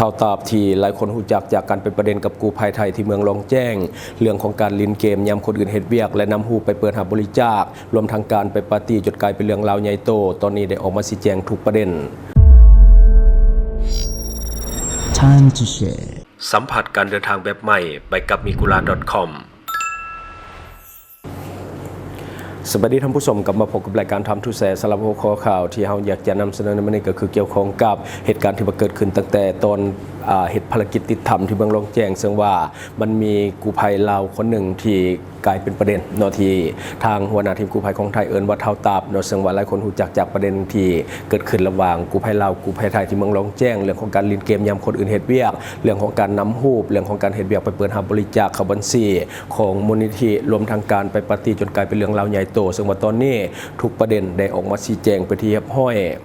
ຂ່າວຕາບທີ່ຫຼາຍຄົນຮູ້ຈັກຈາກການເປັນປະເດັນກັບກູ້ໄພໄທທີ່ເມືອງລອງແຈ້ງ, ເລື່ອງຂອງການຫຼິ້ນເກມຍາມຄົນອື່ນເຮັດວຽກ ແລະ ນຳຮູບໄປເປີດຮັບບໍລິຈາກ, ລວມທັງການໄປປາຕີ້ຈົນກາຍເປັນເລື່ອງລາວໃຫຍ່ໂຕ, ຕອນນີ້ໄດ້ອອກມາຊີ້ແຈງທຸກປະເດັນ. Time to share. ສຳຜັດການເດີນທາງແບບໃໝ່ ໄປກັບ Migura ດອດ ຄອມ. ສະບາຍດີທ່ານຜູ້ຊົມ, ກັບມາພົບກັບລາຍການ Time to Share. ສຳລັບຫົວຂໍ້ຂ່າວທີ່ເຮົາຢາກຈະນຳສະເໜີໃນມື້ນີ້ ກໍຄືກ່ຽວຂ້ອງກັບເຫດການທີ່ວ່າເກີດຂຶ້ນຕັ້ງແຕ່ຕອນ ອາ ເຮັດພາລະກິດຕິດຖ້ຳທີ່ເມືອງລອງແຈ້ງ, ເຊິ່ງວ່າມັນມີກູ້ໄພລາວຄົນໜຶ່ງທີ່ກາຍເປັນປະເດັນເນາະ, ທີ່ທາງຫົວໜ້າທີມກູ້ໄພຂອງໄທເອີ້ນວ່າທ້າວຕາບເນາະ, ເຊິ່ງວ່າຫຼາຍຄົນຮູ້ຈັກຈາກປະເດັນທີ່ເກີດຂຶ້ນລະຫວ່າງກູ້ໄພລາວ ກູ້ໄພໄທທີ່ເມືອງລອງແຈ້ງ, ເລື່ອງຂອງການຫຼິ້ນເກມຍາມຄົນອື່ນເຮັດວຽກ, ເລື່ອງຂອງການນຳຮູບ, ເລື່ອງຂອງການເຮັດວຽກໄປເປີດຮັບບໍລິຈາກເຂົ້າບັນຊີ ຂອງມູນນິທິ, ລວມທັງການໄປປາຕີ້ຈົນກາຍເປັນເລື່ອງລາວໃຫຍ່ໂຕ, ເຊິ່ງວ່າຕອນນີ້ທຸກປະເດັນໄດ້ອອກມາຊີ້ແຈງເປັນທີ່ຮຽບຮ້ອຍ.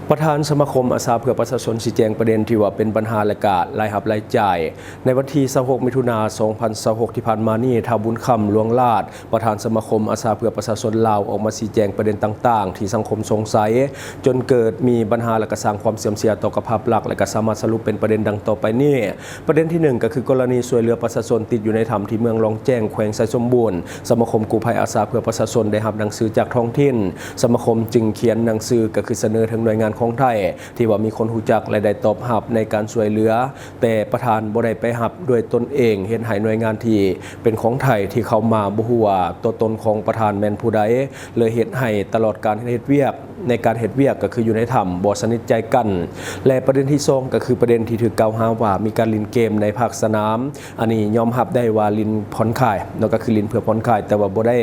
ປະທານສະມາຄົມອາສາເພື່ອປະຊາຊົນຊີ້ແຈງປະເດັນທີ່ວ່າເປັນບັນຫາ ແລະ ກະລາຍຮັບລາຍຈ່າຍ. ໃນວັນທີຊາວຫົກ ມິຖຸນາ ສອງພັນຊາວຫົກ ທີ່ຜ່ານມານີ້, ທ້າວ ບຸນຄຳ ຫຼວງລາດ, ປະທານສະມາຄົມອາສາເພື່ອປະຊາຊົນລາວ ອອກມາຊີ້ແຈງປະເດັນຕ່າງໆ ທີ່ສັງຄົມສົງໄສ ຈົນເກີດມີບັນຫາ ແລະ ກະສ້າງຄວາມເສື່ອມເສຍຕໍ່ກັບພາບລັກ ແລະ ກະສາມາດສະຫຼຸບເປັນປະເດັນດັ່ງຕໍ່ໄປນີ້. ປະເດັນທີໜຶ່ງ ກໍຄືກໍລະນີຊ່ວຍເຫຼືອປະຊາຊົນຕິດຢູ່ໃນຖ້ຳທີ່ເມືອງລອງແຈ້ງ ແຂວງໄຊສົມບູນ. ສະມາຄົມກູ້ໄພອາສາເພື່ອປະຊາຊົນໄດ້ຮັບໜັງສືຈາກທ້ອງຖິ່ນ, ສະມາຄົມຈຶ່ງຂຽນໜັງສື ກໍຄືສະເໜີເຖິງໜ່ວຍງານຂອງໄທທີ່ວ່າມີຄົນຮູ້ຈັກ ແລະ ໄດ້ຕອບຮັບໃນການຊ່ວຍເຫຼືອ, ແຕ່ປະທານບໍ່ໄດ້ໄປຮັບດ້ວຍຕົນເອງ, ເຮັດໃຫ້ໜ່ວຍງານທີ່ເປັນຂອງໄທທີ່ເຂົ້າມາບໍ່ຮູ້ວ່າຕົວຕົນຂອງປະທານແມ່ນຜູ້ໃດ, ເລີຍເຮັດໃຫ້ຕະຫຼອດການເຮັດວຽກ ໃນການເຮັດວຽກກໍຄືຢູ່ໃນຖ້ຳບໍ່ສະໜິດໃຈກັນ. ແລະ ປະເດັນທີສອງ ກໍຄືປະເດັນທີ່ຖືກກ່າວຫາວ່າມີການຫຼິ້ນເກມໃນພາກສະໜາມ. ອັນນີ້ຍອມຮັບໄດ້ວ່າຫຼິ້ນຜ່ອນຄາຍເນາະ, ກໍຄືຫຼິ້ນເພື່ອຜ່ອນຄາຍ, ແຕ່ວ່າບໍ່ໄດ້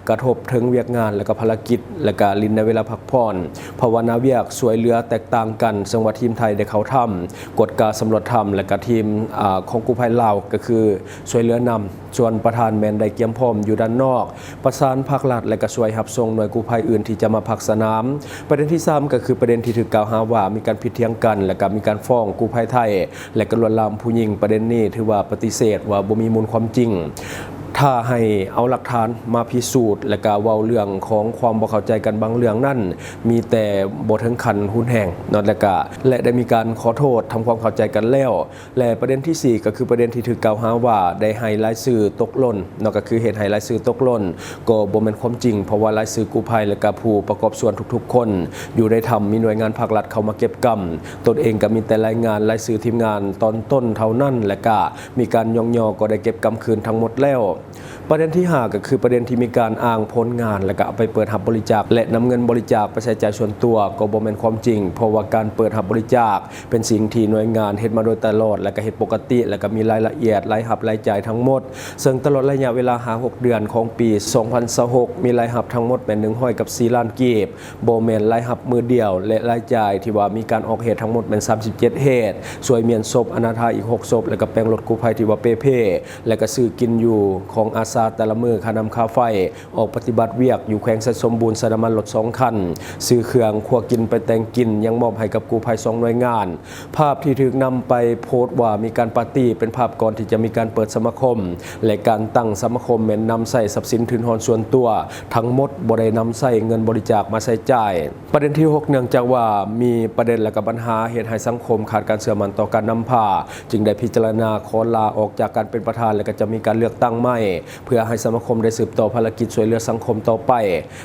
ກະທົບເຖິງວຽກງານ ແລະ ກໍພາລະກິດ, ແລະ ກໍຫຼິ້ນໃນເວລາພັກຜ່ອນ, ເພາະວ່າໜ້າວຽກຊ່ວຍເຫຼືອແຕກຕ່າງກັນ. ເຊິ່ງວ່າທີມໄທໄດ້ເຂົ້າຖ້ຳກວດກາສຳຫຼວດຖ້ຳ ແລະ ກໍທີມ ອາ ຂອງກູ້ໄພລາວ ກໍຄືຊ່ວຍເຫຼືອນຳ. ສ່ວນປະທານແມ່ນໄດ້ກຽມພ້ອມຢູ່ດ້ານນອກ ປະສານພາກລັດ ແລະ ກະຊ່ວຍຮັບສົ່ງໜ່ວຍກູ້ໄພອື່ນທີ່ຈະມາພາກສະໜາມ. ປະເດັນທີສາມ ກໍຄືປະເດັນທີ່ຖືກກ່າວຫາວ່າມີການຜິດຖຽງກັນ ແລະ ກະມີການຟ້ອງກູ້ໄພໄທ ແລະ ກະລວນລາມຜູ້ຍິງ. ປະເດັນນີ້ຖືວ່າປະຕິເສດວ່າບໍ່ມີມູນຄວາມຈິງ. ຖ້າໃຫ້ເອົາຫຼັກຖານມາພິສູດ ແລະ ກະເວົ້າເລື່ອງຂອງຄວາມບໍ່ເຂົ້າໃຈກັນບາງເລື່ອງນັ້ນ ມີແຕ່ບໍ່ເຖິງຂັ້ນຮຸນແຮງເນາະ ແລະ ກະ ແລະ ໄດ້ມີການຂໍໂທດ ທຳຄວາມເຂົ້າໃຈກັນແລ້ວ. ແລະ ປະເດັນທີສີ່ ກໍຄືປະເດັນທີ່ຖືກກ່າວຫາວ່າໄດ້ໃຫ້ລາຍຊື່ຕົກຫຼົ່ນເນາະ, ກໍຄືເຮັດໃຫ້ລາຍຊື່ຕົກຫຼົ່ນ ກໍບໍ່ແມ່ນຄວາມຈິງ, ເພາະວ່າລາຍຊື່ກູ້ໄພ ແລະ ກະຜູ້ປະກອບສ່ວນທຸກໆຄົນຢູ່ໃນຖ້ຳ ມີໜ່ວຍງານພາກລັດເຂົ້າມາເກັບກຳ, ຕົນເອງກໍມີແຕ່ລາຍງານລາຍຊື່ທີມງານຕອນຕົ້ນເທົ່ານັ້ນ ແລະ ກະມີການຍ້ອງຍໍກໍໄດ້ເກັບກຳຄືນທັງໝົດແລ້ວ. ປະເດັນທີຫ້າ ກໍຄືປະເດັນທີ່ມີການອ້າງຜົນງານ ແລະ ກະເອົາໄປເປີດຮັບບໍລິຈາກ ແລະ ນຳເງິນບໍລິຈາກໄປໃຊ້ຈ່າຍສ່ວນຕົວ ກໍບໍ່ແມ່ນຄວາມຈິງ, ເພາະວ່າການເປີດຮັບບໍລິຈາກ ເປັນສິ່ງທີ່ໜ່ວຍງານເຮັດມາໂດຍຕະຫຼອດ ແລະ ກະເຮັດປົກກະຕິ ແລະ ກະມີລາຍລະອຽດລາຍຮັບລາຍຈ່າຍທັງໝົດ, ເຊິ່ງຕະຫຼອດໄລຍະເວລາຫ້າຫົກເດືອນຂອງປີສອງພັນຊາວຫົກ ມີລາຍຮັບທັງໝົດແມ່ນໜຶ່ງຮ້ອຍກັບສີ່ລ້ານກີບ, ບໍ່ແມ່ນລາຍຮັບມື້ດຽວ ແລະ ລາຍຈ່າຍທີ່ວ່າມີການອອກເຫດທັງໝົດແມ່ນສາມສິບເຈັດເຫດ, ຊ່ວຍມ້ຽນສົບອະນາຖາອີກຫົກສົບ ແລະ ກະແປງລົດກູ້ໄພທີ່ວ່າເປ່ເພ ແລະ ກະຊື້ກິນຢູ່ຂອງອາສາແຕ່ລະມື້, ຄ່ານ້ຳຄ່າໄຟ, ອອກປະຕິບັດວຽກຢູ່ແຂວງໄຊສົມບູນ ໃສ່ນ້ຳມັນລົດສອງຄັນ, ຊື້ເຄື່ອງຄົວກິນໄປແຕ່ງກິນ, ຍັງມອບໃຫ້ກັບກູ້ໄພສອງໜ່ວຍງານ. ພາບທີ່ຖືກນຳໄປໂພສວ່າມີການປາຕີ້ ເປັນພາບກ່ອນທີ່ຈະມີການເປີດສະມາຄົມ ແລະ ການຕັ້ງສະມາຄົມແມ່ນນຳໃຊ້ຊັບສິນທຶນຮອນສ່ວນຕົວທັງໝົດ, ບໍ່ໄດ້ນຳໃຊ້ເງິນບໍລິຈາກມາໃຊ້ຈ່າຍ. ປະເດັນທີຫົກ ເນື່ອງຈາກວ່າມີປະເດັນ ແລະ ກະບັນຫາເຮັດໃຫ້ສັງຄົມຂາດການເຊື່ອໝັ້ນຕໍ່ການນຳພາ, ຈຶ່ງໄດ້ພິຈາລະນາຂໍລາອອກຈາກການເປັນປະທານ ແລະ ກະຈະມີການເລືອກຕັ້ງໃໝ່ ເພື່ອໃຫ້ສະມາຄົມໄດ້ສືບຕໍ່ພາລະກິດຊ່ວຍເຫຼືອສັງຄົມຕໍ່ໄປ.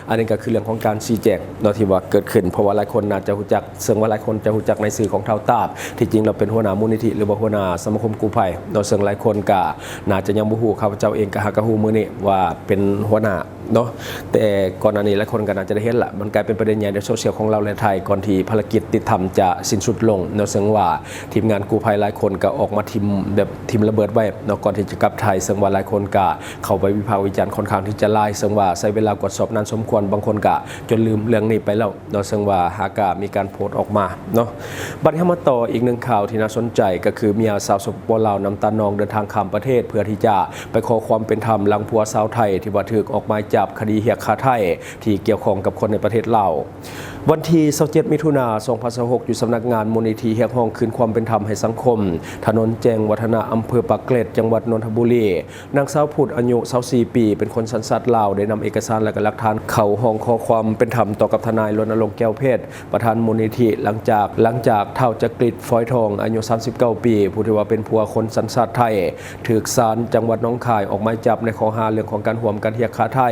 ອັນນີ້ກໍຄືເລື່ອງຂອງການຊີ້ແຈງເນາະ ທີ່ວ່າເກີດຂຶ້ນ, ເພາະວ່າຫຼາຍຄົນໜ້າຈະຮູ້ຈັກ, ເຊິ່ງວ່າຫຼາຍຄົນຈະຮູ້ຈັກໃນຊື່ຂອງທ້າວຕາບ, ທີ່ຈິງແລ້ວເປັນຫົວໜ້າມູນນິທິ ຫຼືວ່າຫົວໜ້າສະມາຄົມກູ້ໄພເນາະ, ເຊິ່ງຫຼາຍຄົນກໍໜ້າຈະຍັງບໍ່ຮູ້, ຂ້າພະເຈົ້າເອງກໍຫາກະຮູ້ມື້ນີ້ວ່າເປັນຫົວໜ້າເນາະ. ແຕ່ກ່ອນໜ້ານີ້ຫຼາຍຄົນກໍໜ້າຈະໄດ້ເຫັນລະ, ມັນກາຍເປັນປະເດັນໃຫຍ່ໃນໂຊຊຽວຂອງລາວ ແລະ ໄທ ກ່ອນທີ່ພາລະກິດຕິດຖ້ຳຈະສິ້ນສຸດລົງເນາະ, ເຊິ່ງວ່າທີມງານກູ້ໄພຫຼາຍຄົນກໍອອກມາຖິ້ມ ແບບຖິ້ມລະເບີດໄວ້ເນາະ ກ່ອນທີ່ຈະກັບໄທ, ເຊິ່ງວ່າຫຼາຍຄົນກໍ ເຂົ້າໄປວິພາກວິຈານຂ້ອນຂ້າງທີ່ຈະຫຼາຍ, ເຊິ່ງວ່າໃຊ້ເວລາກວດສອບນານສົມຄວນ, ບາງຄົນກະຈົນລືມເລື່ອງນີ້ໄປແລ້ວເນາະ, ເຊິ່ງວ່າຫາກະມີການໂພສອອກມາເນາະ. ບັດນີ້ເຮົາມາຕໍ່ອີກໜຶ່ງຂ່າວທີ່ໜ້າສົນໃຈ, ກໍຄືເມຍຊາວ ສປປ ລາວ ນ້ຳຕານອງ ເດີນທາງຂ້າມປະເທດ ເພື່ອທີ່ຈະໄປຂໍຄວາມເປັນທຳ ຫຼັງຜົວຊາວໄທທີ່ວ່າຖືກອອກໝາຍຈັບຄະດີຮຽກຄ່າໄຖ່ທີ່ກ່ຽວຂ້ອງກັບຄົນໃນປະເທດລາວ. ວັນທີຊາວເຈັດ ມິຖຸນາ ສອງພັນຊາວຫົກ ຢູ່ສຳນັກງານມູນນິທິຮຽກຮ້ອງຄືນຄວາມເປັນທຳໃຫ້ສັງຄົມ ຖະໜົນແຈ້ງວັດທະນະ ອຳເພີປາກເກລັດ ຈັງຫວັດນນທະບູລີ, ນາງສາວພຸດ ອາຍຸຊາວສີ່ປີ ເປັນຄົນສັນຊາດລາວ ໄດ້ນຳເອກະສານ ແລະ ກະຫຼັກຖານເຂົ້າຮ້ອງຂໍຄວາມເປັນທຳຕໍ່ກັບທະນາຍ ລົນນະລົງ ແກ້ວເພັດ ປະທານມູນນິທິ ຫຼັງຈາກ ຫຼັງຈາກທ້າວ ຈັກກຣິດ ຟອຍທອງ ອາຍຸສາມສິບເກົ້າປີ ຜູ້ທີ່ວ່າເປັນຜົວຄົນສັນຊາດໄທ ຖືກສານຈັງຫວັດໜອງຄາຍອອກໝາຍຈັບໃນຂໍ້ຫາເລື່ອງຂອງການຮ່ວມກັນຮຽກຄ່າໄຖ່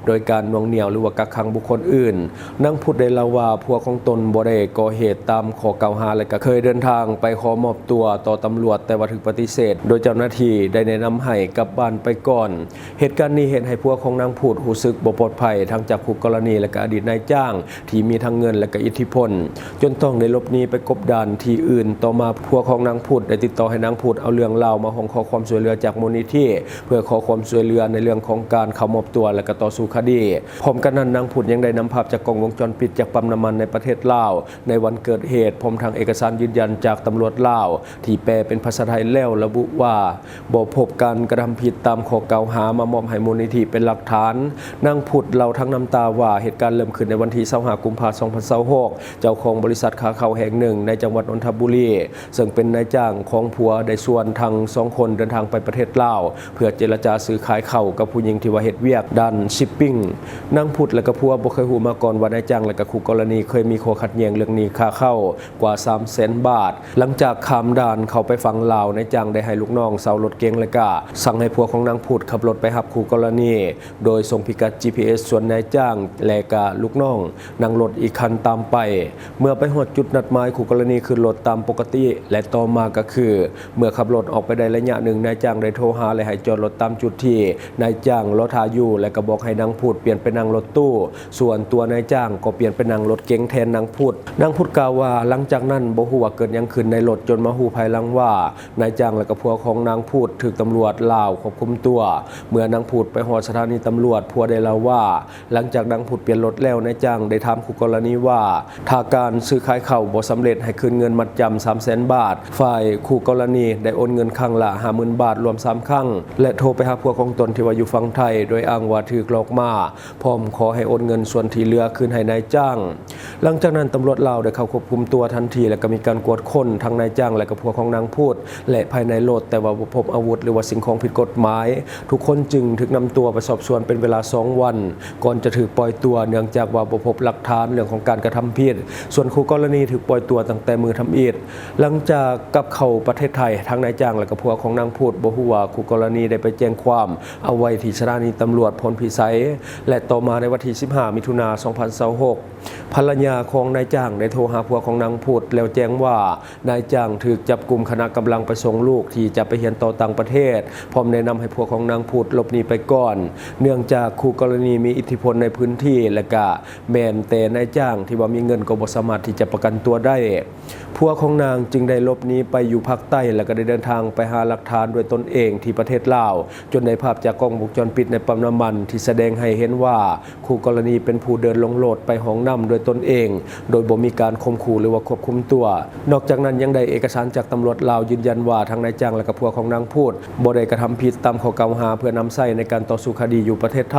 ໂດຍການໜ່ວງໜ່ຽວ ຫຼືວ່າກັກຂັງບຸກຄົນອື່ນ. ນາງພຸດໄດ້ເລົ່າວ່າ ຜົວຂອງຕົນບໍ່ໄດ້ກໍ່ເຫດຕາມຂໍ້ກ່າວຫາ ແລະ ກໍເຄີຍເດີນທາງໄປຂໍມອບຕົວຕໍ່ຕຳຫຼວດ ແຕ່ວ່າຖືກປະຕິເສດ ໂດຍເຈົ້າໜ້າທີ່ໄດ້ແນະນຳໃຫ້ກັບບ້ານໄປກ່ອນ. ເຫດການນີ້ເຮັດໃຫ້ຜົວຂອງນາງພຸດຮູ້ສຶກບໍ່ປອດໄພ ທັງຈາກຄູ່ກໍລະນີ ແລະ ກໍອະດີດນາຍຈ້າງ ທີ່ມີທັງເງິນ ແລະ ກໍອິດທິພົນ ຈົນຕ້ອງໄດ້ຫຼົບໜີໄປກົບດານທີ່ອື່ນ. ຕໍ່ມາຜົວຂອງນາງພຸດໄດ້ຕິດຕໍ່ໃຫ້ນາງພຸດເອົາເລື່ອງລາວມາຮ້ອງຂໍຄວາມຊ່ວຍເຫຼືອຈາກມູນນິທິ ເພື່ອຂໍຄວາມຊ່ວຍເຫຼືອໃນເລື່ອງຂອງການເຂົ້າມອບຕົວ ແລະ ກໍຕໍ່ສູ້ຄະດີ. ພ້ອມກັນນັ້ນ ນາງພຸດຍັງໄດ້ນຳພາບຈາກກ້ອງວົງຈອນປິດຈາກປ້ຳນ້ຳມັນໃນປະເທດລາວ ໃນວັນເກີດເຫດ ພ້ອມທັງເອກະສານຢືນຢັນຈາກຕຳຫຼວດລາວ ທີ່ແປເປັນພາສາໄທແລ້ວ ລະບຸວ່າບໍ່ພົບການກະທຳຜິດຕາມຂໍ້ກ່າວຫາ ມາມອບໃຫ້ມູນນິທິເປັນຫຼັກຖານ. ນາງພຸດເລົ່າທັງນ້ຳຕາວ່າ ເຫດການເລີ່ມຂຶ້ນໃນວັນທີຊາວຫ້າ ກຸມພາ ສອງພັນຊາວຫົກ ເຈົ້າຂອງບໍລິສັດຄ້າເຂົ້າແຫ່ງໜຶ່ງໃນຈັງຫວັດນນທະບູລີ ເຊິ່ງເປັນນາຍຈ້າງຂອງຜົວ ໄດ້ຊວນທັງສອງຄົນເດີນທາງໄປປະເທດລາວ ເພື່ອເຈລະຈາຊື້ຂາຍເຂົ້າກັບຜູ້ຍິງທີ່ວ່າເຮັດວຽກດ້ານຊິບປິງ. ນາງພຸດ ແລະ ກໍຜົວບໍ່ເຄີຍຮູ້ມາກ່ອນວ່ານາຍຈ້າງ ແລະ ກໍຄູ່ກໍລະນີເຄີຍມີຂໍ້ຂັດແຍ່ງເລື່ອງໜີ້ຄ່າເຂົ້າກວ່າສາມແສນບາດ. ຫຼັງຈາກຂ້າມດ່ານເຂົ້າໄປຝັ່ງລາວ, ນາຍຈ້າງໄດ້ໃຫ້ລູກນ້ອງເຊົ່າລົດເກັງ ແລະ ກໍສັ່ງໃຫ້ຜົວຂອງນາງພຸດຂັບລົດໄປຮັບຄູ່ກໍລະນີ ໂດຍສົ່ງພິກັດ ຈີພີເອສ ສ່ວນນາຍຈ້າງ ແລະ ກະລູກນ້ອງ ນັ່ງລົດອີກຄັນຕາມໄປ. ເມື່ອໄປຮອດຈຸດນັດໝາຍ, ຄູ່ກໍລະນີຂຶ້ນລົດຕາມປົກກະຕິ ແລະ ຕໍ່ມາກໍຄື ເມື່ອຂັບລົດອອກໄປໄດ້ໄລຍະໜຶ່ງ, ນາຍຈ້າງໄດ້ໂທຫາ ແລະ ໃຫ້ຈອດລົດຕາມຈຸດທີ່ນາຍຈ້າງລໍຖ້າຢູ່ ແລະ ກໍບອກໃຫ້ນາງພຸດປ່ຽນໄປນັ່ງລົດຕູ້, ສ່ວນຕົວນາຍຈ້າງກໍປ່ຽນໄປນັ່ງລົດເກັງແທນນາງພຸດ. ນາງພຸດກ່າວວ່າ ຫຼັງຈາກນັ້ນບໍ່ຮູ້ວ່າເກີດຫຍັງຂຶ້ນໃນລົດ, ຈົນມາຮູ້ພາຍຫຼັງວ່າ ນາຍຈ້າງ ແລະ ກໍຜົວຂອງນາງພຸດຖືກຕຳຫຼວດລາວຄວບຄຸມຕົວ. ເມື່ອນາງພຸດໄປຮອດສະຖານີຕຳຫຼວດ, ຜົວໄດ້ເລົ່າວ່າ ຫຼັງຈາກນາງພຸດປ່ຽນລົດແລ້ວ, ນາຍຈ້າງໄດ້ຖາມຄູ່ກໍລະນີວ່າ ຖ້າການຊື້ຂາຍເຂົ້າບໍ່ສຳເລັດ, ໃຫ້ຄືນເງິນມັດຈຳສາມແສນບາດ. ຝ່າຍຄູ່ກໍລະນີໄດ້ໂອນເງິນຄັ້ງລະຫ້າໝື່ນບາດ ລວມສາມຄັ້ງ ແລະ ໂທໄປຫາຜົວຂອງຕົນທີ່ວ່າຢູ່ຝັ່ງໄທ ໂດຍອ້າງວ່າຖືກຫຼອກມາ, ພ້ອມຂໍໃຫ້ໂອນເງິນສ່ວນທີ່ເຫຼືອຄືນໃຫ້ນາຍຈ້າງ. ຫຼັງຈາກນັ້ນ, ຕຳຫຼວດລາວໄດ້ເຂົ້າຄວບຄຸມຕົວທັນທີ ແລະ ກໍມີການກວດຄົ້ນທັງນາຍຈ້າງ ແລະ ກໍຜົວຂອງນາງພຸດ ແລະ ພາຍໃນລົດ, ແຕ່ວ່າບໍ່ພົບອາວຸດ ຫຼືວ່າສິ່ງຂອງຜິດກົດໝາຍ. ທຸກຄົນຈຶ່ງຖືກນຳຕົວໄປສອບສວນເປັນເວລາສອງວັນ ກ່ອນຈະຖືກປ່ອຍຕົວ, ເນື່ອງຈາກວ່າບໍ່ພົບຫຼັກຖານເລື່ອງຂອງການກະທຳຜິດ. ສ່ວນຄູ່ກໍລະນີຖືກປ່ອຍຕົວຕັ້ງແຕ່ມື້ທຳອິດ. ຫຼັງຈາກກັບເຂົ້າປະເທດໄທ, ທັງນາຍຈ້າງ ແລະ ກໍຜົວຂອງນາງພຸດບໍ່ຮູ້ວ່າຄູ່ກໍລະນີໄດ້ໄປແຈ້ງຄວາມເອົາໄວ້ທີ່ສະຖານີຕຳຫຼວດໂພນພິໄສ ແລະ ຕໍ່ມາໃນວັນທີສິບຫ້າ ມິຖຸນາ ສອງພັນຊາວຫົກ ພັນລະຍາຂອງນາຍຈ້າງໄດ້ໂທຫາຜົວຂອງນາງພຸດ ແລ້ວແຈ້ງວ່າ ນາຍຈ້າງຖືກຈັບກຸມຂະນະກຳລັງໄປສົ່ງລູກທີ່ຈະໄປຮຽນຕໍ່ຕ່າງປະເທດ, ພ້ອມແນະນຳໃຫ້ຜົວຂອງນາງພຸດຫຼົບໜີໄປກ່ອນ, ເນື່ອງຈາກຄູ່ກໍລະນີມີອິດທິພົນໃນພື້ນທີ່ ແລະ ກະແມ່ນແຕ່ນາຍຈ້າງທີ່ວ່າມີເງິນກໍບໍ່ສາມາດທີ່ຈະປະກັນຕົວໄດ້. ຜົວຂອງນາງຈຶ່ງໄດ້ຫຼົບໜີໄປຢູ່ພາກໃຕ້ ແລະ ກໍໄດ້ເດີນທາງໄປຫາຫຼັກຖານດ້ວຍຕົນເອງທີ່ປະເທດລາວ, ຈົນໄດ້ພາບຈາກກ້ອງວົງຈອນປິດໃນປ້ຳນ້ຳມັນທີ່ສະແດງໃຫ້ເຫັນວ່າ ຄູ່ກໍລະນີເປັນຜູ້ເດີນລົງລົດໄປຫ້ອງນ້ຳດ້ວຍຕົນເອງ ໂດຍບໍ່ມີການຂົ່ມຂູ່ ຫຼືວ່າຄວບຄຸມຕົວ. ນອກຈາກນັ້ນຍັງໄດ້ເອກະສານຈາກຕຳຫຼວດລາວຢືນຢັນວ່າ ທັງນາຍຈ້າງ ແລະ ກໍຜົວຂອງນາງພຸດບໍ່ໄດ້ກະທຳຜິດຕາມຂໍ້ກ່າວຫາ ເພື່ອນຳໃຊ້ໃນການຕໍ່ສູ້ຄະດີຢູ່ປະເທດໄທ.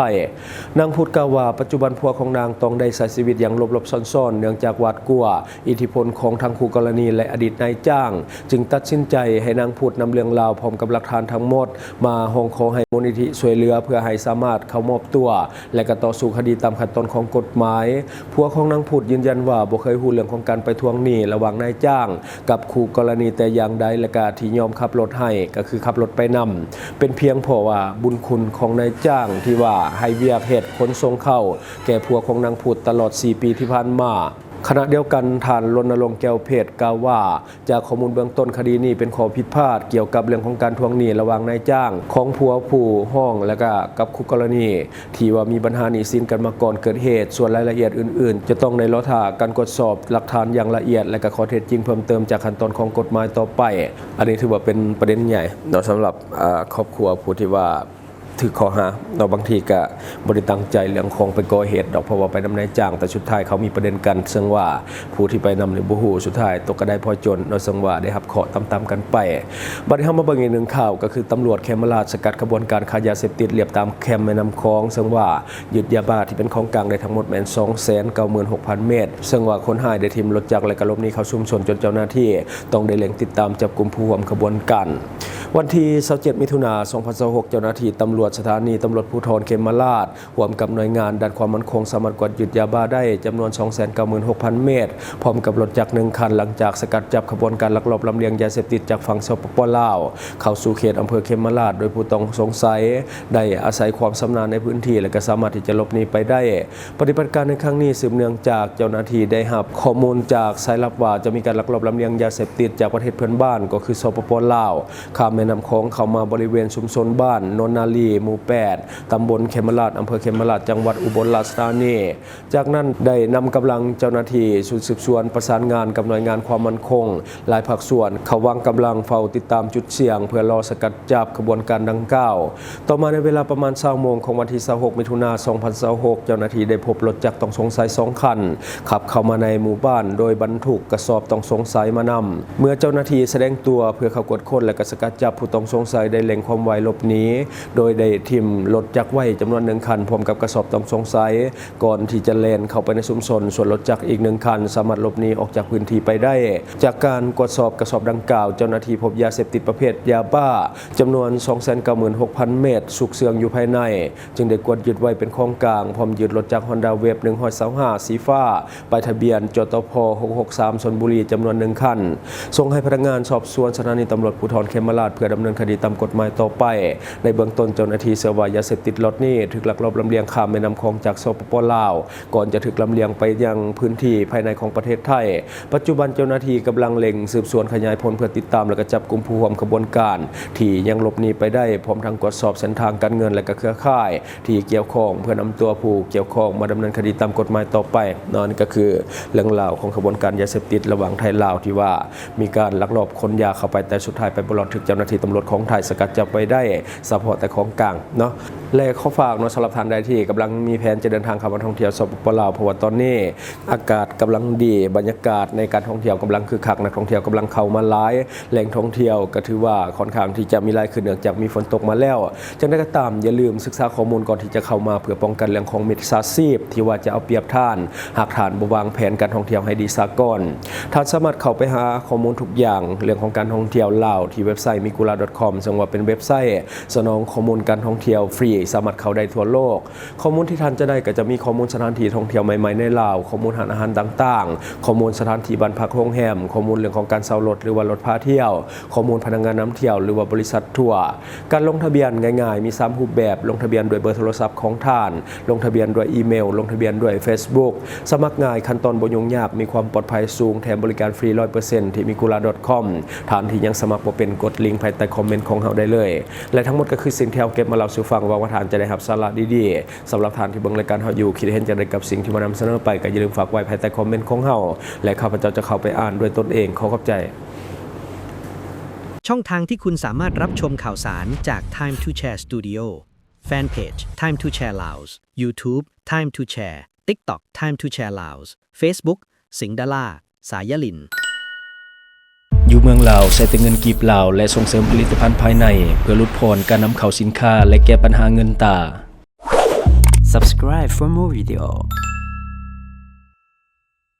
ນາງພຸດກ່າວວ່າ ປັດຈຸບັນຜົວຂອງນາງຕ້ອງໄດ້ໃຊ້ຊີວິດຢ່າງຫຼົບໆຊ້ອນໆ ເນື່ອງຈາກຫວາດກົວອິດທິພົນຂອງທັງຄູ່ກໍລະນີ ແລະ ອະດີດນາຍຈ້າງ, ຈຶ່ງຕັດສິນໃຈໃຫ້ນາງພຸດນຳເລື່ອງລາວພ້ອມກັບຫຼັກຖານທັງໝົດ ມາຮ້ອງຂໍໃຫ້ມູນນິທິຊ່ວຍເຫຼືອ ເພື່ອໃຫ້ສາມາດເຂົ້າມອບຕົວ ແລະ ກໍຕໍ່ສູ້ຄະດີຕາມຂັ້ນຕອນຂອງກົດໝາຍ. ຜົວຂອງນາງພຸດຢືນຢັນວ່າບໍ່ເຄີຍຮູ້ເລື່ອງຂອງການໄປທວງໜີ້ລະຫວ່າງນາຍຈ້າງກັບຄູ່ກໍລະນີແຕ່ຢ່າງໃດ ແລະ ກະທີ່ຍອມຂັບລົດໃຫ້ ກໍຄືຂັບລົດໄປນຳ ເປັນພຽງເພາະວ່າບຸນຄຸນຂອງນາຍຈ້າງທີ່ວ່າໃຫ້ວຽກເຮັດຂົນສົ່ງເຂົ້າແກ່ຜົວຂອງນາງພຸດຕະຫຼອດສີ່ປີທີ່ຜ່ານມາ. ຂະນະດຽວກັນ, ທ່ານ ລົນນະລົງ ແກ້ວເພັດ ກ່າວວ່າ ຈາກຂໍ້ມູນເບື້ອງຕົ້ນ, ຄະດີນີ້ເປັນຂໍ້ຜິດພາດກ່ຽວກັບເລື່ອງຂອງການທວງໜີ້ລະຫວ່າງນາຍຈ້າງຂອງຜົວຜູ້ຮ້ອງ ແລະ ກະກັບຄູ່ກໍລະນີ ທີ່ວ່າມີບັນຫາໜີ້ສິນກັນມາກ່ອນເກີດເຫດ. ສ່ວນລາຍລະອຽດອື່ນໆ ຈະຕ້ອງໄດ້ລໍຖ້າການກວດສອບຫຼັກຖານຢ່າງລະອຽດ ແລະ ກະຂໍ້ເທັດຈິງເພີ່ມເຕີມຈາກຂັ້ນຕອນຂອງກົດໝາຍຕໍ່ໄປ. ອັນນີ້ຖືວ່າເປັນປະເດັນໃຫຍ່ເນາະ ສຳລັບ ອາ ຄອບຄົວຜູ້ທີ່ວ່າ ຖືກຂໍ້ຫາເນາະ, ບາງທີກະບໍ່ໄດ້ຕັ້ງໃຈເລື່ອງຂອງໄປກໍ່ເຫດດອກ ເພາະວ່າໄປນຳນາຍຈ້າງ, ແຕ່ສຸດທ້າຍເຂົາມີປະເດັນກັນ, ເຊິ່ງວ່າຜູ້ທີ່ໄປນຳນີ້ບໍ່ຮູ້, ສຸດທ້າຍຕົກກະໄດ້ພໍຈົນເນາະ, ເຊິ່ງວ່າໄດ້ຮັບເຄາະຕາມໆກັນໄປ. ບັດນີ້ເຮົາມາເບິ່ງອີກໜຶ່ງຂ່າວ, ກໍຄືຕຳຫຼວດເຂມມະລາດສະກັດຂະບວນການຄ້າຢາເສບຕິດລຽບຕາມແຄມແມ່ນ້ຳຂອງ, ເຊິ່ງວ່າຍຶດຢາບ້າທີ່ເປັນຂອງກາງໄດ້ທັງໝົດແມ່ນ ສອງແສນເກົ້າໝື່ນຫົກພັນເມັດ, ເຊິ່ງວ່າຄົນຮ້າຍໄດ້ຖິ້ມລົດຈັກ ແລະ ກໍຫຼົບໜີເຂົ້າຊຸມຊົນ ຈົນເຈົ້າໜ້າທີ່ຕ້ອງໄດ້ເລັ່ງຕິດຕາມຈັບກຸມຜູ້ຮ່ວມຂະບວນການ. ວັນທີຊາວເຈັດ ມິຖຸນາ ສອງພັນຊາວຫົກ ເຈົ້າໜ້າທີ່ຕຳຫຼວດສະຖານີຕຳຫຼວດພູທອນເຂມມະລາດ ຮ່ວມກັບໜ່ວຍງານດ້ານຄວາມໝັ້ນຄົງ ສາມາດກວດຍຶດຢາບ້າໄດ້ຈຳນວນ ສອງແສນເກົ້າໝື່ນຫົກພັນເມັດ ພ້ອມກັບລົດຈັກໜຶ່ງຄັນ, ຫຼັງຈາກສະກັດຈັບຂະບວນການລັກລອບລຳລຽງຢາເສບຕິດຈາກຝັ່ງ ສປປ ລາວ ເຂົ້າສູ່ເຂດອຳເພີເຂມມະລາດ, ໂດຍຜູ້ຕ້ອງສົງໄສໄດ້ອາໄສຄວາມຊຳນານໃນພື້ນທີ່ ແລະ ກໍສາມາດທີ່ຈະຫຼົບໜີໄປໄດ້. ປະຕິບັດການໃນຄັ້ງນີ້ ສືບເນື່ອງຈາກເຈົ້າໜ້າທີ່ໄດ້ຮັບຂໍ້ມູນຈາກສາຍລັບວ່າ ຈະມີການລັກລອບລຳລຽງຢາເສບຕິດຈາກປະເທດເພື່ອນບ້ານ ກໍຄື ສປປ ລາວ ຂ້າມແມ່ນ້ຳຂອງເຂົ້າມາບໍລິເວນຊຸມຊົນບ້ານໂນນນາລີ ໝູ່ແປດ ຕຳບົນເຂມມະລາດ ອຳເພີເຂມມະລາດ ຈັງຫວັດອຸບົນລາຊະທານີ. ຈາກນັ້ນໄດ້ນຳກຳລັງເຈົ້າໜ້າທີ່ຊຸດສືບສວນປະສານງານກັບໜ່ວຍງານຄວາມໝັ້ນຄົງຫຼາຍພາກສ່ວນ ເຂົ້າວາງກຳລັງເຝົ້າຕິດຕາມຈຸດສ່ຽງ ເພື່ອລໍສະກັດຈັບຂະບວນການດັ່ງກ່າວ. ຕໍ່ມາໃນເວລາປະມານຊາວໂມງຂອງວັນທີຊາວຫົກ ມິຖຸນາ ສອງພັນຊາວຫົກ ເຈົ້າໜ້າທີ່ໄດ້ພົບລົດຈັກຕ້ອງສົງໄສສອງຄັນ ຂັບເຂົ້າມາໃນໝູ່ບ້ານ ໂດຍບັນທຸກກະສອບຕ້ອງສົງໄສມານຳ. ເມື່ອເຈົ້າໜ້າທີ່ສະແດງຕົວເພື່ອເຂົ້າກວດຄົ້ນ ແລະ ກໍສະກັດຈັບຜູ້ຕ້ອງສົງໄສໄດ້ເລັ່ງຄວາມໄວຫຼົບໜີ ໂດຍໄດ້ຖິ້ມລົດຈັກໄວ້ຈຳນວນໜຶ່ງຄັນ ພ້ອມກັບກະສອບຕ້ອງສົງໄສ ກ່ອນທີ່ຈະແລ່ນເຂົ້າໄປໃນຊຸມຊົນ, ສ່ວນລົດຈັກອີກໜຶ່ງຄັນສາມາດຫຼົບໜີອອກຈາກພື້ນທີ່ໄປໄດ້. ຈາກການກວດສອບກະສອບດັ່ງກ່າວ, ເຈົ້າໜ້າທີ່ພົບຢາເສບຕິດປະເພດຢາບ້າຈຳນວນ ສອງແສນເກົ້າໝື່ນຫົກພັນເມັດ ຊຸກເຊື່ອງຢູ່ພາຍໃນ. ຈຶ່ງໄດ້ກວດຍຶດໄວ້ເປັນຂອງກາງ ພ້ອມຍຶດລົດຈັກ Honda Wave ໜຶ່ງຮ້ອຍຊາວຫ້າ ສີຟ້າ ປ້າຍທະບຽນ ຈຕພ ຫົກຫົກສາມ ຊົນບຸລີ ຈຳນວນໜຶ່ງຄັນ ສົ່ງໃຫ້ພະນັກງານສອບສວນສະຖານີຕຳຫຼວດພູທອນເຂມມະລາດ ເພື່ອດຳເນີນຄະດີຕາມກົດໝາຍຕໍ່ໄປ. ໃນເບື້ອງຕົ້ນເຈົ້າໜ້າທີ່ເຊື່ອວ່າ ຢາເສບຕິດລັອດນີ້ຖືກລັກລອບລຳລຽງຂ້າມແມ່ນ້ຳຂອງຈາກ ສປປ ລາວ ກ່ອນຈະຖືກລຳລຽງໄປຍັງພື້ນທີ່ພາຍໃນຂອງປະເທດໄທ. ປັດຈຸບັນເຈົ້າໜ້າທີ່ກຳລັງເລັ່ງສືບສວນຂະຫຍາຍຜົນ ເພື່ອຕິດຕາມ ແລະ ກໍຈັບກຸມຜູ້ຮ່ວມຂະບວນການທີ່ຍັງຫຼົບໜີໄປໄດ້, ພ້ອມທັງກວດສອບເສັ້ນທາງການເງິນ ແລະ ກໍເຄືອຂ່າຍທີ່ກ່ຽວຂ້ອງ ເພື່ອນຳຕົວຜູ້ກ່ຽວຂ້ອງມາດຳເນີນຄະດີຕາມກົດໝາຍຕໍ່ໄປເນາະ. ນີ້ກໍຄືເລື່ອງລາວຂອງຂະບວນການຢາເສບຕິດລະຫວ່າງໄທລາວ ທີ່ວ່າມີການລັກລອບຂົນຢາເຂົ້າໄປ, ແຕ່ສຸດທ້າຍໄປບໍ່ລອດ, ຖືກເຈົ້າໜ້າທີ່ຕຳຫຼວດຂອງໄທສະກັດຈັບໄວ້ໄດ້ສະເພາະແຕ່ຂອງກາງເນາະ. ແລະ ຂໍຝາກເນາະ, ສຳລັບທ່ານໃດທີ່ກຳລັງມີແຜນຈະເດີນທາງເຂົ້າມາທ່ອງທ່ຽວ ສປປ ລາວ, ເພາະວ່າຕອນນີ້ອາກາດກຳລັງດີ, ບັນຍາກາດໃນການທ່ອງທ່ຽວກຳລັງຄຶກຄັກ, ນັກທ່ອງທ່ຽວກຳລັງເຂົ້າມາຫຼາຍ, ແຫຼ່ງທ່ອງທ່ຽວກໍຖືວ່າຄ່ອນຂ້າງທີ່ຈະມີຫຼາຍຂຶ້ນ ເນື່ອງຈາກມີຝົນຕົກມາແລ້ວ. ຈັ່ງໃດກໍຕາມ, ຢ່າລືມສຶກສາຂໍ້ມູນກ່ອນທີ່ຈະເຂົ້າມາ ເພື່ອປ້ອງກັນເລື່ອງຂອງມິດສາຊີບທີ່ວ່າຈະເອົາປຽບທ່ານ ຫາກທ່ານບໍ່ວາງແຜນການທ່ອງທ່ຽວໃຫ້ດີສາກ່ອນ. ທ່ານສາມາດເຂົ້າໄປຫາຂໍ້ມູນທຸກຢ່າງເລື່ອງຂອງການທ່ອງທ່ຽວລາວທີ່ເວັບໄຊ migula.com ເຊິ່ງວ່າເປັນເວັບໄຊ ສະໜອງຂໍ້ມູນການທ່ອງທ່ຽວຟຣີ ສາມາດເຂົ້າໄດ້ທົ່ວໂລກ. ຂໍ້ມູນທີ່ທ່ານຈະໄດ້ກໍຈະມີຂໍ້ມູນສະຖານທີ່ທ່ອງທ່ຽວໃໝ່ໆໃນລາວ, ຂໍ້ມູນຮ້ານອາຫານຕ່າງໆ, ຂໍ້ມູນສະຖານທີ່ບ້ານພັກໂຮງແຮມ, ຂໍ້ມູນເລື່ອງຂອງການເຊົ່າລົດ ຫຼືວ່າລົດພາທ່ຽວ, ຂໍ້ມູນພະນັກງານນຳທ່ຽວ ຫຼືວ່າບໍລິສັດທົວ. ການລົງທະບຽນງ່າຍໆ ມີສາມຮູບແບບ: ລົງທະບຽນດ້ວຍເບີໂທລະສັບຂອງທ່ານ, ລົງທະບຽນດ້ວຍອີເມວ, ລົງທະບຽນດ້ວຍເຟສບຸກ. ສະໝັກງ່າຍ, ຂັ້ນຕອນບໍ່ຫຍຸ້ງຍາກ, ມີຄວາມປອດໄພສູງ, ແຖມບໍລິການຟຣີ ຮ້ອຍເປີເຊັນ ທີ່ migula.com. ທ່ານທີ່ຍັງສະໝັກບໍ່ເປັນ, ກົດລິງພາຍໃຕ້ຄອມເມັນຂອງເຮົາໄດ້ເລີຍ. ແລະ ທັງໝົດກໍຄືສິ່ງທີ່ເຮົາເກັບມາເລົ່າສູ່ຟັງ. ຫວັງວ່າທ່ານຈະໄດ້ຮັບສາລະດີໆ. ສຳລັບທ່ານທີ່ເບິ່ງລາຍການເຮົາຢູ່, ຄິດເຫັນຈັ່ງໃດກັບສິ່ງທີ່ມານຳສະເໜີໄປ, ກໍຢ່າລືມຝາກໄວ້ພາຍໃຕ້ຄອມເມັນຂອງເຮົາ ແລະ ຂ້າພະເຈົ້າຈະເຂົ້າໄປອ່ານດ້ວຍຕົນເອງ. ຂໍຂອບໃຈ. ช่องทางที่คุณสามารถรับชมข่าวสารจาก Time to Share Studio Fanpage Time to Share Laos YouTube Time to Share TikTok Time to Share Laos Facebook สิงห์ดารา สายยลิน ຢູ່ເມືອງລາວໃຊ້ແຕ່ເງິນກີບລາວ ແລະ ສົ່ງເສີມຜະລິດຕະພັນພາຍໃນ ເພື່ອຫຼຸດຜ່ອນການນຳເຂົ້າສິນຄ້າ ແລະ ແກ້ບັນຫາເງິນຕາ. Subscribe for more video.